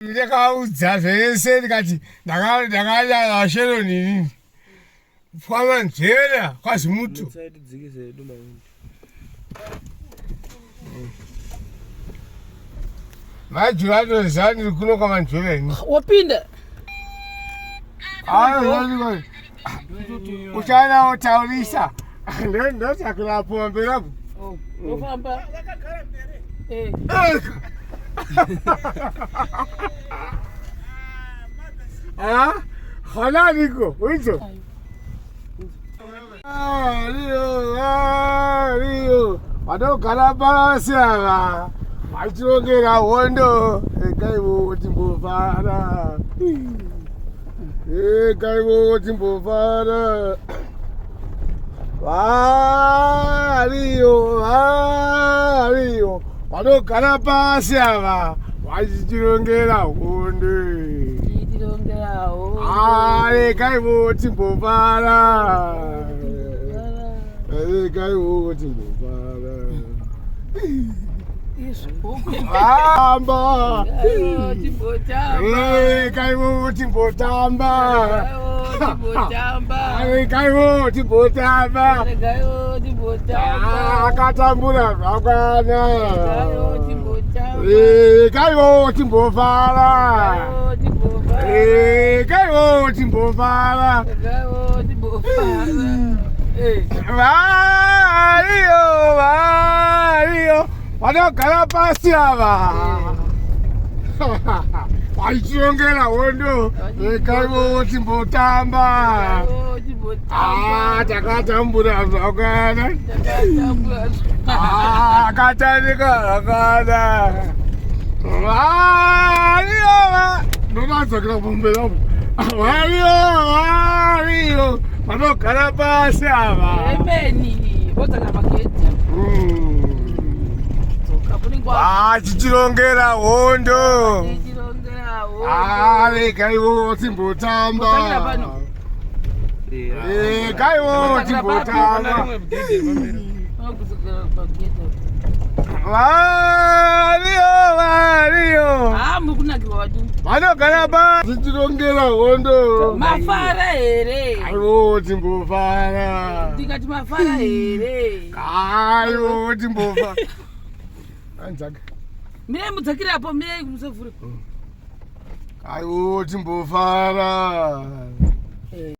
Ndakaudza zvese ndikati ndakanyanya Sharon inini. Kwamanzvera kwaZimuto. Majuru atoziva ndiri kuno kwamanzvera ini. Wapinda. Uchaona wotaurisa. Ndotakura pombe rapo. Wofamba. Eh. Ah, hana niko, uizo. Ariyo, ariyo. Vanogara pasi ava. Vachirongera hondo. Ekaivo timbofara. Ekaivo timbofara. Variyo, variyo. Vanogara pasi ava. Vachitirongera hondo. Tichirongera hondo. Arekaivo timbofara. Arekaivo timbofara. Amba. Rekaivo timbotamba. Rekaivo timbotamba. Akatambura zvakwana. Rekaivo timbofara. Rekaivo timbofara. Variyo, variyo vanogara pasi ava vachirongera hondo rekaivo timbotamba. Ah, takatambura zvakwana. Ah, akatarika zvakwana. Variyo, ndovadzokera kumberi apo. Variyo, variyo vanogara pasi ava. Ah, chichirongera hondo. Ah, regaiwo timbotamba. Regaiwo timbotamba. Variyo, variyo. Vanogara pa tichirongera hondo. Mafara here? Aiwo timbofara. Ndikati mafara here? Aiwo timbofara. Anzaka. Mirai mudzakire apo, mirai musavhure. Aiwo timbofara.